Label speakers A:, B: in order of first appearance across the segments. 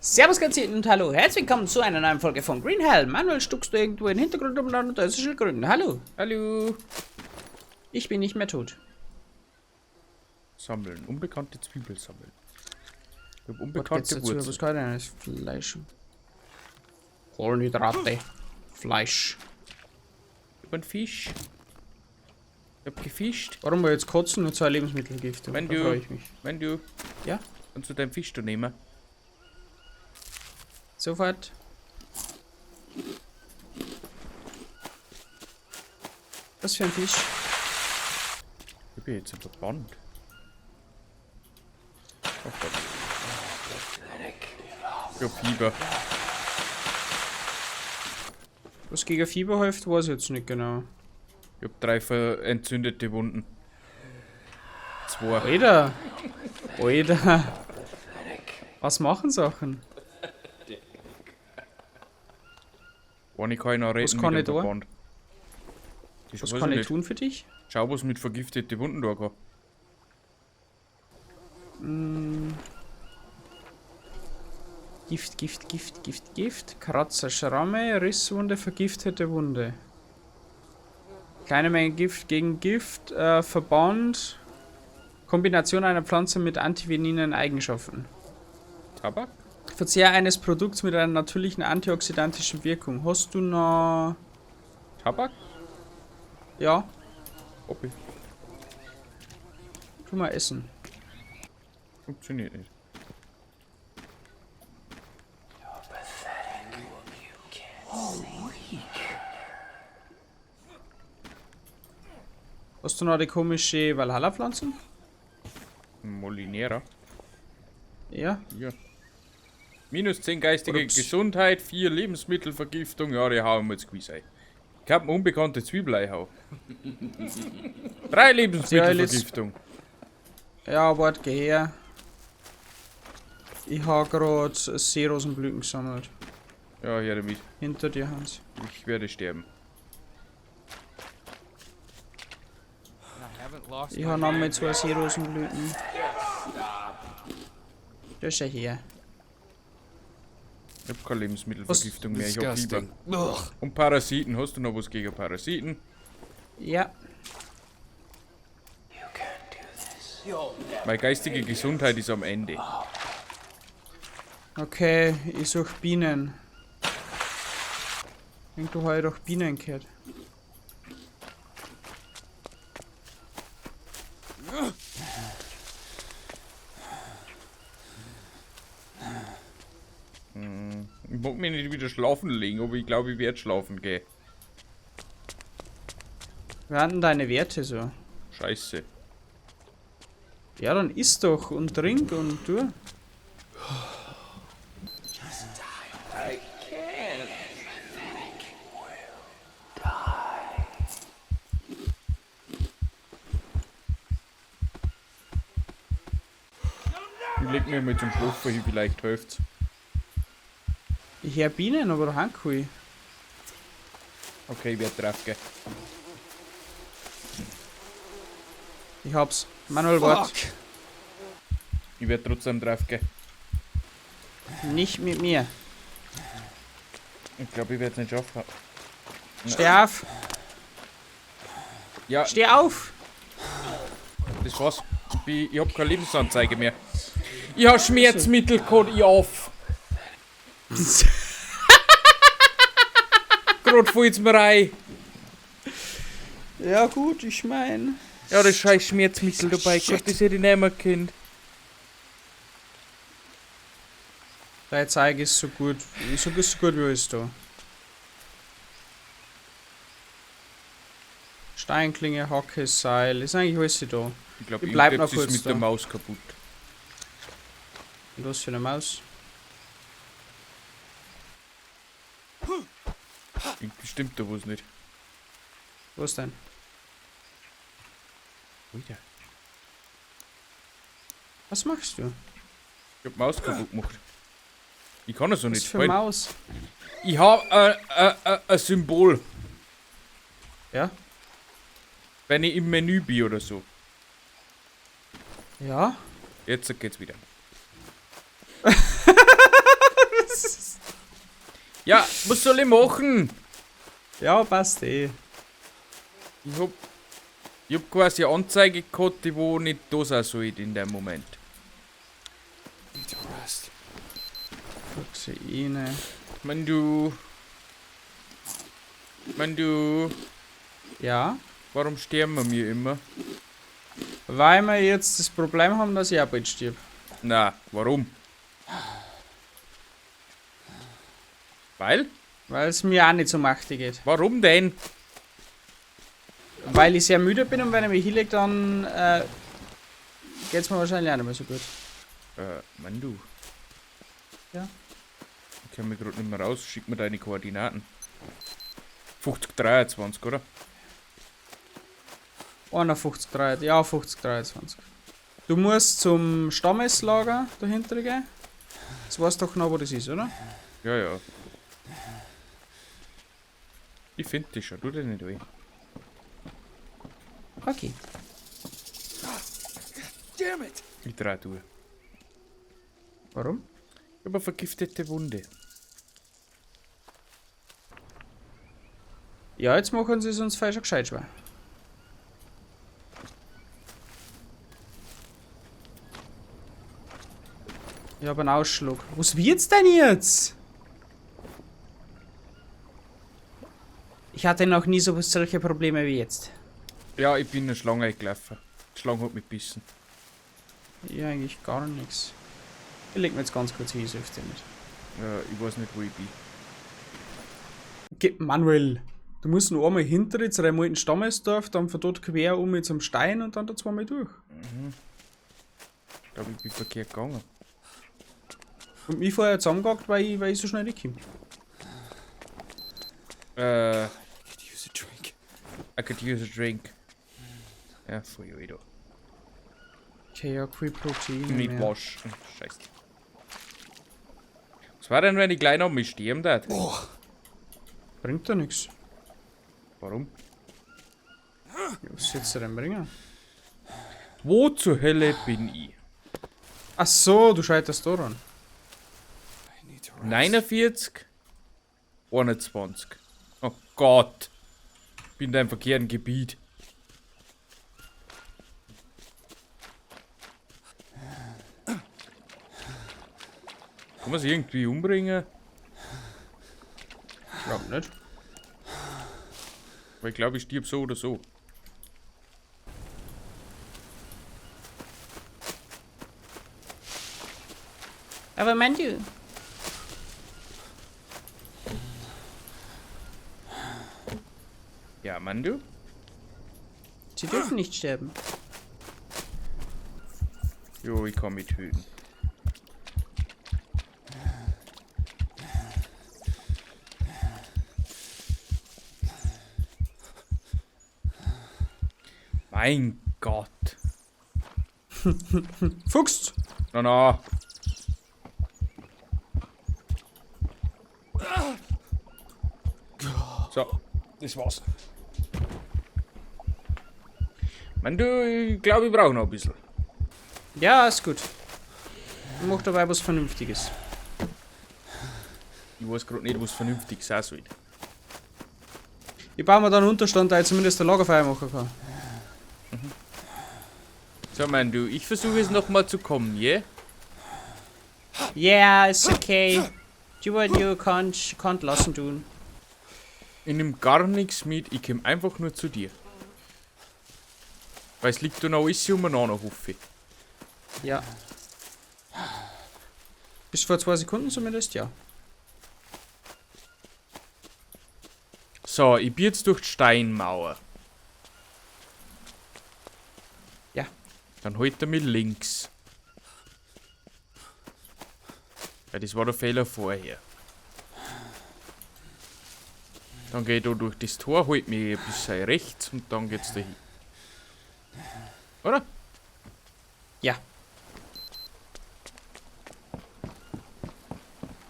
A: Servus ganz und hallo, herzlich willkommen zu einer neuen Folge von Green Hell. Manuel, stuckst du irgendwo im Hintergrund umeinander und da ist es grün. Hallo.
B: Hallo.
A: Ich bin nicht mehr tot.
B: Sammeln. Unbekannte Zwiebel sammeln. Ich hab
A: Was
B: unbekannte
A: dazu?
B: Wurzel.
A: Was kann denn das? Fleisch. Kohlenhydrate. Fleisch.
B: Ich hab einen Fisch. Ich hab gefischt.
A: Warum wir jetzt kotzen und zwei Lebensmittelgifte?
B: Wenn
A: Da
B: du-
A: freue ich mich.
B: Wenn du.
A: Ja?
B: Kannst du deinen Fisch da nehmen?
A: Sofort. Was für ein Fisch?
B: Ich bin jetzt im Verband. Oh Gott. Ich hab Fieber.
A: Was gegen Fieber hilft, weiß ich jetzt nicht genau.
B: Ich hab 3 entzündete Wunden. 2.
A: Alter! Alter! Was machen Sachen?
B: Eine kann ich noch retten
A: Was kann
B: mit
A: ich
B: dem
A: tun?
B: Verband. Das
A: Was
B: weiß
A: kann ich
B: nicht.
A: tun für dich?
B: Schau, was mit vergifteten Wunden da kann.
A: Gift, Gift, Gift, Gift, Gift. Kratzer, Schramme, Risswunde, vergiftete Wunde. Kleine Menge Gift gegen Gift, Verband. Kombination einer Pflanze mit antiveninen Eigenschaften.
B: Tabak?
A: Verzehr eines Produkts mit einer natürlichen antioxidantischen Wirkung. Hast du noch...
B: Tabak?
A: Ja,
B: Ob ich.
A: tu mal essen.
B: Funktioniert nicht.
A: Hast du noch die komische Valhalla-Pflanzen?
B: Molinera.
A: Ja.
B: Ja. Minus 10 geistige
A: Ups.
B: Gesundheit, 4 Lebensmittelvergiftung. Ja, die hauen wir jetzt gewiss ein. Ich hab eine unbekannte Zwiebel einhauen. 3 Lebensmittelvergiftung.
A: Ja, warte, geh her. Ich hab grad Seerosenblüten gesammelt.
B: Ja, her damit.
A: Hinter dir, Hans.
B: Ich werde sterben.
A: Ich hab noch mal 2 Seerosenblüten. Da ist er her.
B: Ich hab keine Lebensmittelvergiftung mehr, ich hab Fieber.
C: Disgusting. Ugh.
B: Und Parasiten, hast du noch was gegen Parasiten?
A: Ja.
B: Meine geistige Gesundheit ist am Ende.
A: Okay, ich such Bienen. Irgendwo hab ich doch Bienen gehört.
B: Ich mag mich nicht wieder schlafen legen, aber ich glaube, ich werde schlafen gehen.
A: Wer hat denn deine Werte so?
B: Scheiße.
A: Ja, dann iss doch und trink und tu.
B: Ich leg mir mal zum Schlafen hin, vielleicht hilft's.
A: Ich hör Bienen, aber da haben keine.
B: Okay, ich werd drauf gehen.
A: Ich hab's. Manuel, wart.
C: Fuck.
B: Ich werd trotzdem drauf gehen.
A: Nicht mit mir.
B: Ich glaub, ich werd's nicht schaffen.
A: Steh auf!
B: Ja.
A: Steh auf!
B: Das war's. Ich hab keine Lebensanzeige mehr. Ich hab Schmerzmittel gehabt, ich auf. Grad fällt's mir rein.
A: Ja gut, ich mein.
B: Ja, das scheiß Schmerzmittel dabei gehabt, das hätte ich nicht mehr gekannt.
A: Dein Zeug ist so gut. So, ist so gut wie alles da. Steinklinge, Hacke, Seil, ist eigentlich alles da.
B: Ich glaub,
A: Ich bleib noch
B: irgendetwas ist
A: kurz
B: mit
A: da.
B: der Maus kaputt.
A: Und was für eine Maus?
B: Irgendwie stimmt da was nicht.
A: Was denn?
B: Alter.
A: Was machst du?
B: Ich hab Maus kaputt gemacht. Ich kann das so
A: Was
B: nicht
A: für
B: spielen.
A: Maus?
B: Ich hab ein Symbol.
A: Ja?
B: Wenn ich im Menü bin oder so.
A: Ja?
B: Jetzt geht's wieder. Ja, was soll ich machen?
A: Ja, passt eh.
B: Ich hab quasi eine Anzeige gehabt, die wo nicht da sein sollte in dem Moment.
A: Toxine.
B: Mandu. Mandu.
A: Ja?
B: Warum sterben wir immer?
A: Weil wir jetzt das Problem haben, dass ich auch bald stirb.
B: Na, warum? Weil?
A: Weil es mir auch nicht so machtig geht.
B: Warum denn?
A: Weil ich sehr müde bin und wenn ich mich hinlege, dann geht's mir wahrscheinlich auch nicht mehr so gut.
B: Mandu.
A: Ja?
B: Ich komm mir grad nicht mehr raus. Schick mir deine Koordinaten. 50, 23, oder?
A: 51, 3, ja, 50, 23. Du musst zum Stammeslager dahinter gehen. Das weißt doch noch, wo das ist, oder?
B: Ja, ja. Ich find dich schon, tu dich nicht weh.
A: Okay.
C: Damn it!
B: Ich dreh durch.
A: Warum?
B: Ich hab eine vergiftete Wunde.
A: Ja, jetzt machen sie es uns falsch gescheit schwer. Ich hab einen Ausschlag. Was wird's denn jetzt? Ich hatte noch nie so solche Probleme wie jetzt.
B: Ja, ich bin in eine Schlange eingelaufen. Die Schlange hat mich gebissen.
A: Ja, eigentlich gar nichts. Ich leg mir jetzt ganz kurz hin, ich hilft dir nicht.
B: Ja, ich weiß nicht, wo ich bin.
A: Okay, Manuel, du musst nur einmal hinter zu einem alten Stammesdorf, dann von dort quer um zum Stein und dann da zweimal durch.
B: Mhm. Ich glaube, ich bin verkehrt gegangen.
A: Und mich vorher zusammengehackt, weil ich so schnell nicht komme.
B: I
C: I could use a drink.
B: I could use a drink. Ja, voll wieder.
A: Okay, ja, kein Protein
B: Nicht
A: mehr.
B: wasch. Scheiße. Was war denn, wenn ich gleich noch mich sterben darf?
A: Bringt doch nix.
B: Warum?
A: Ja, was soll's dir denn bringen?
B: Wo zur Hölle bin ich?
A: Ach so, du scheiterst daran.
B: 49, 21. Oh Gott. Bin in deinem verkehrten Gebiet. Kann man sich irgendwie umbringen?
A: Ich glaub nicht.
B: Weil ich glaub, ich stirb so oder so.
A: Aber Mandy.
B: Ja, Mandu?
A: Sie dürfen nicht sterben.
B: Jo, ich kann mich töten. Mein Gott.
A: Fuchs!
B: Na, na. So, das war's. Man, du, ich glaub, ich brauch noch ein bisschen.
A: Ja, ist gut. Ich mach dabei was Vernünftiges.
B: Ich weiß grad nicht, was vernünftig sein soll.
A: Ich baue mir dann einen Unterstand, da ich zumindest ein Lagerfeuer machen kann.
B: So, mein du, ich versuche es nochmal zu kommen, yeah?
A: Yeah, it's okay. Do what you can't lassen tun.
B: Ich nehm gar nichts mit, ich komm einfach nur zu dir. Weil es liegt da noch alles umeinander, hoffe ich.
A: Ja. Bis vor 2 Sekunden zumindest, ja.
B: So, ich bin jetzt durch die Steinmauer.
A: Ja.
B: Dann holt er mich links. Weil das war der Fehler vorher. Dann geh ich da durch das Tor, holt mich ein bisschen rechts und dann geht's dahin. Oder?
A: Ja.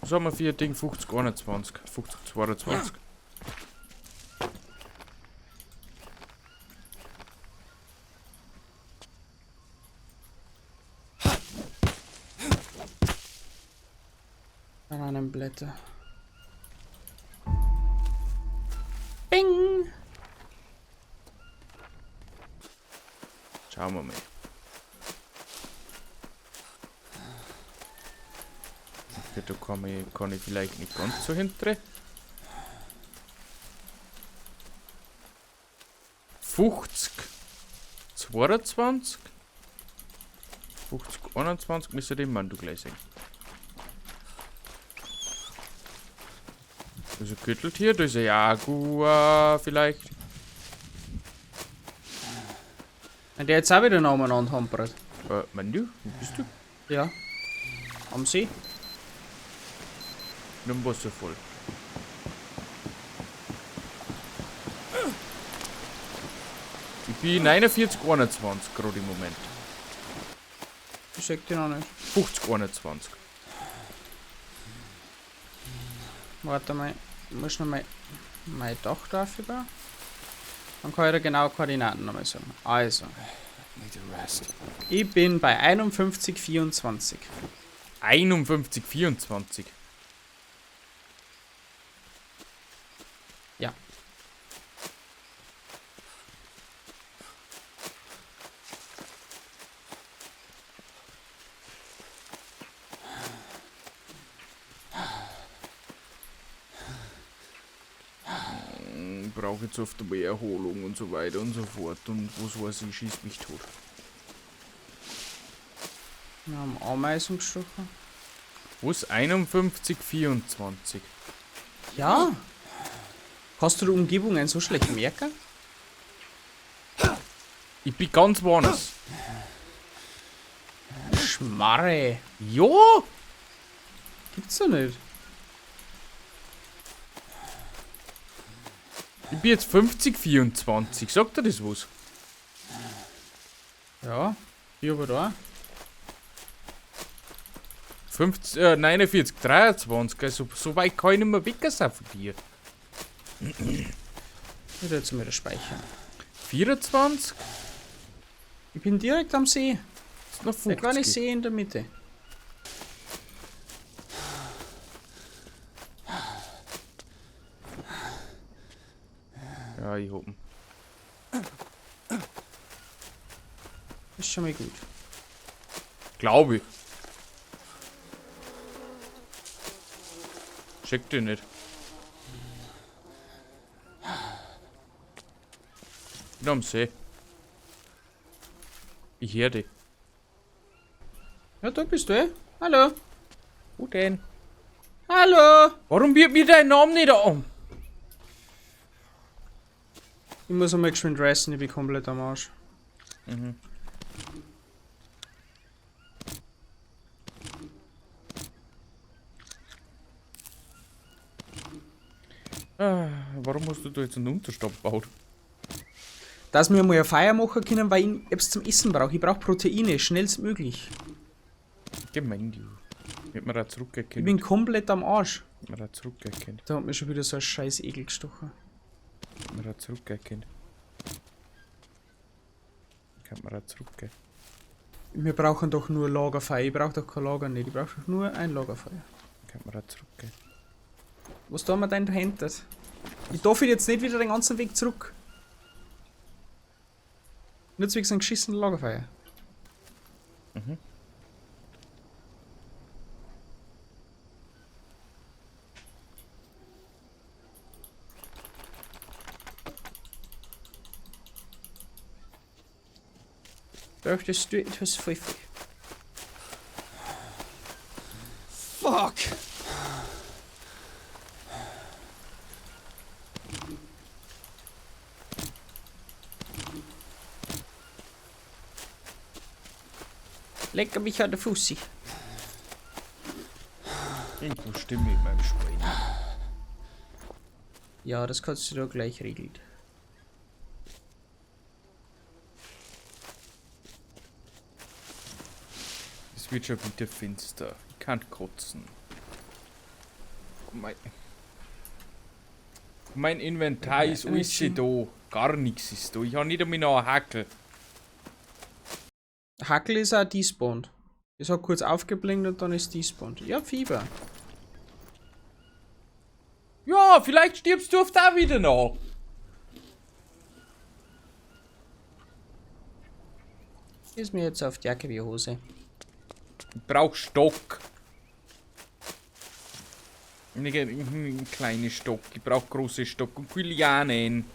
B: Was haben wir für ein Ding? 50, 21, 50, 22.
A: Bananenblätter.
B: Schauen wir mal. Okay, da kann ich vielleicht nicht ganz so hinten. 50, 22, 50, 21, müsste den Mann du gleich sehen. Da ist ein Gürteltier, da ist ein Jaguar vielleicht.
A: Und der jetzt auch wieder noch umeinander hampert.
B: Mandu, wo bist du?
A: Ja. Am See.
B: Nimm Wasser voll. Ich bin 49, 21 gerade im Moment.
A: Ich seh dich noch nicht.
B: 50, 21.
A: Warte mal, ich muss noch mal mein Dach drauf über. Dann kann ich da genau Koordinaten nochmal sagen. Also. Ich bin bei 51,24.
B: 51,24.
A: Ja.
B: Ich brauche jetzt oft einmal Erholung und so weiter und so fort und was weiß ich, schießt mich tot.
A: Wir haben Ameisen gestochen.
B: Was? 51,24?
A: Ja! Hast du die Umgebung ein so schlecht merken?
B: Ich bin ganz woanders.
A: Schmarre!
B: Ja!
A: Gibt's doch nicht.
B: Ich bin jetzt 50,24. Sagt dir das was?
A: Ja, ich aber da.
B: 49, 23, also so weit kann ich nicht mehr weg sein von dir.
A: Ich werde jetzt mal wieder speichern.
B: 24?
A: Ich bin direkt am See.
B: Ist noch
A: Der kleine
B: 50.
A: See in der Mitte.
B: Ja, ich hab ihn.
A: Ist schon mal gut.
B: Glaube ich. Check dich nicht. Bin am See. Ich hör dich.
A: Ja, da bist du, eh? Hallo.
B: Wo denn?
A: Hallo.
B: Warum wird mir dein Name nicht an?
A: Ich muss einmal geschwind resten, ich bin komplett am Arsch.
B: Mhm. Ah, warum hast du da jetzt einen Unterstab gebaut?
A: Dass wir mal eine Feier machen können, weil ich etwas zum Essen brauche. Ich brauche Proteine, schnellstmöglich.
B: Gemein, du. Hätte man da zurückgehen
A: Ich bin komplett am Arsch.
B: Hätte man da zurückgehen können.
A: Da hat mir schon wieder so ein scheiß Egel gestochen.
B: Hätte man da zurückgehen können. Kann man da zurückgehen.
A: Wir brauchen doch nur Lagerfeuer. Ich brauche doch kein Lager nicht. Ich brauche doch nur ein Lagerfeuer.
B: Kann man da zurückgehen.
A: Was tun wir denn dahinter? Ich darf jetzt nicht wieder den ganzen Weg zurück. Nur wegen so einem geschissenen Lagerfeuer.
B: Mhm.
A: Brauchtest du etwas Pfeife?
C: Fuck!
A: Lecker mich an der Fussi.
B: Irgendwo stimmt mit meinem Schwein.
A: Ja, das kannst du da gleich regeln.
B: Es wird schon wieder finster. Ich kann kotzen. Mein Inventar ist alles da. Gar nichts ist da. Ich habe nicht einmal noch einen Hackel.
A: Hackel ist auch despawned. Es hat kurz aufgeblinkt und dann ist despawned. Ja, Fieber.
B: Ja, vielleicht stirbst du auf da wieder noch.
A: Ist mir jetzt auf die Jacke wie Hose.
B: Ich brauch Stock. Ein kleiner Stock. Ich brauch große Stock und Lianen.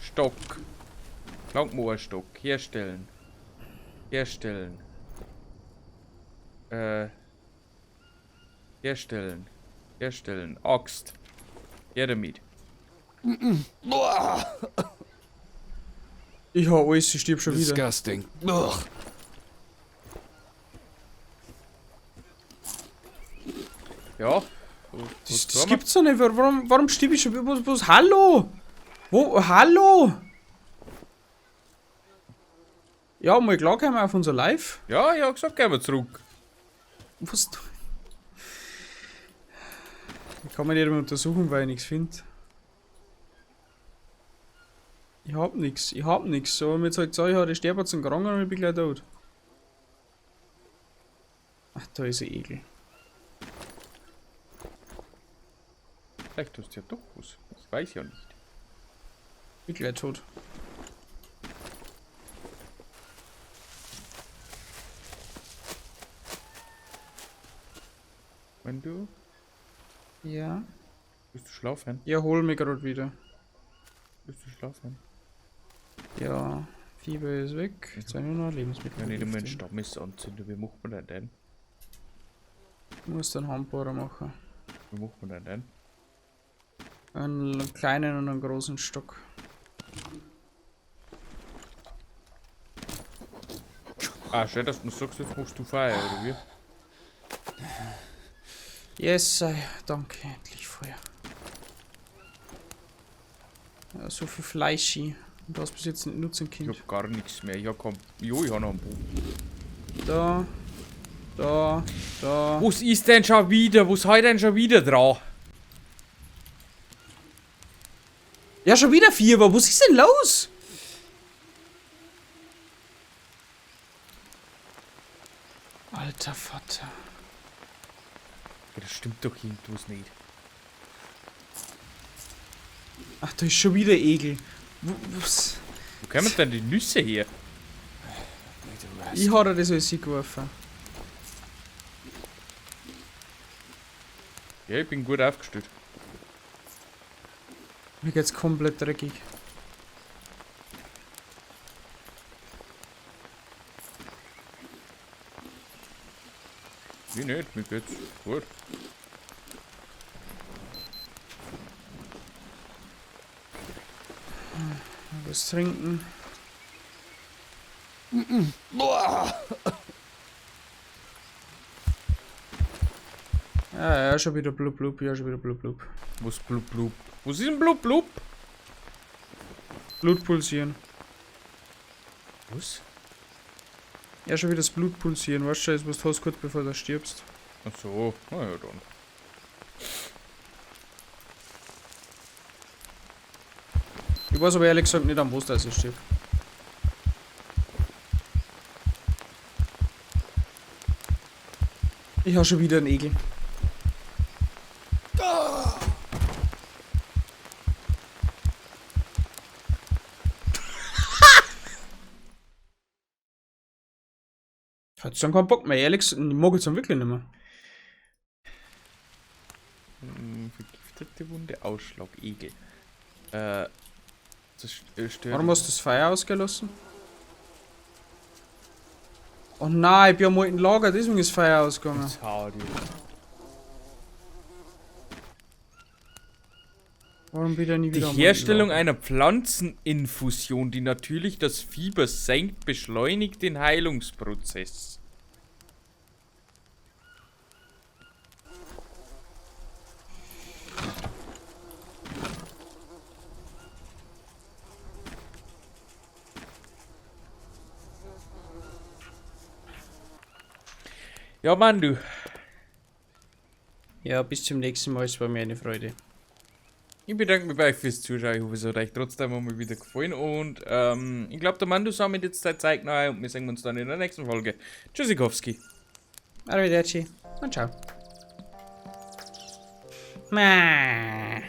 B: Stock. Langmoorstock. Herstellen. Herstellen. Herstellen. Herstellen. Axt. Her damit.
A: Ich hab alles, ich stirb schon wieder.
C: Disgusting. Ugh.
B: Ja.
A: Das gibt's doch nicht. Warum stirb ich schon wieder? Was? Hallo? Wo? Hallo? Ja, mal klar kommen wir auf unser Live.
B: Ja, ich hab gesagt, gehen wir zurück.
A: Was du? Ich kann mich nicht mehr untersuchen, weil ich nichts find. Ich hab nix, ich hab nix. So, wenn mir jetzt halt gesagt, ich hab die Sterbe zum Kranken und ich bin gleich tot. Ach, da ist ein Egel.
B: Vielleicht tust du ja doch was. Ich weiß ja nicht.
A: Ich bin gleich tot.
B: Wenn du.
A: Ja.
B: Willst du schlafen?
A: Ja, hol mich grad wieder.
B: Willst du schlafen?
A: Ja, Fieber ist weg. Jetzt habe ich nur noch Lebensmittel.
B: Ja, nicht immer einen Stammesanzünder. Wie macht man denn den?
A: Ich muss den Handbohrer machen.
B: Wie macht man denn den?
A: Einen kleinen und einen großen Stock.
B: Ah, schön, dass du mir sagst, jetzt machst du Feuer, oder wie?
A: Yes, danke, endlich Feuer. Ja, so viel Fleischi. Und du hast bis jetzt nicht nutzen können.
B: Ich hab gar nichts mehr. Ich hab kein. Jo, ich hab noch einen Bogen.
A: Da. Da. Da.
B: Was ist denn schon wieder? Was hat denn schon wieder dran?
A: Ja, schon wieder Fieber. Was ist denn los? Alter Vater.
B: Ja, das stimmt doch irgendwas nicht.
A: Ach, da ist schon wieder Egel. Was?
B: Wo kommen denn die Nüsse her?
A: Ich hab dir das alles hingeworfen.
B: Ja, ich bin gut aufgestellt.
A: Mir geht's komplett dreckig.
B: Mir nicht, mir geht's gut.
A: Was trinken. Ja, ja, schon wieder blub blub, ja, schon wieder blub blub.
B: Was blub blub? Was ist denn blub blub?
A: Blut pulsieren.
B: Was?
A: Ja, schon wieder das Blut pulsieren, weißt du, was du hast kurz bevor du stirbst.
B: Ach so, na ja dann.
A: Ich weiß aber ehrlich gesagt nicht, am was das ich stirb. Ich hab schon wieder einen Egel. Hat's dann keinen Bock mehr, ehrlich gesagt, ich mag jetzt dann wirklich nicht mehr.
B: Vergiftete Wunde, Ausschlag, Egel. Das stört
A: Warum hast du das Feuer ausgelassen? Oh nein, ich bin am alten Lager, deswegen ist Feuer ausgegangen.
B: Jetzt hau dich.
A: Warum bin ich nie
B: Die
A: wieder am alten
B: Herstellung
A: Lager?
B: einer Pflanzeninfusion, die natürlich das Fieber senkt, beschleunigt den Heilungsprozess. Ja, Mann, du.
A: Ja, bis zum nächsten Mal, es war mir eine Freude.
B: Ich bedanke mich bei euch fürs Zuschauen. Ich hoffe, es hat euch trotzdem mal wieder gefallen. Und ich glaub, der Mandu sammelt jetzt seine Zeit neu und wir sehen uns dann in der nächsten Folge. Tschüssikowski.
A: Arrivederci und ciao. Mäh.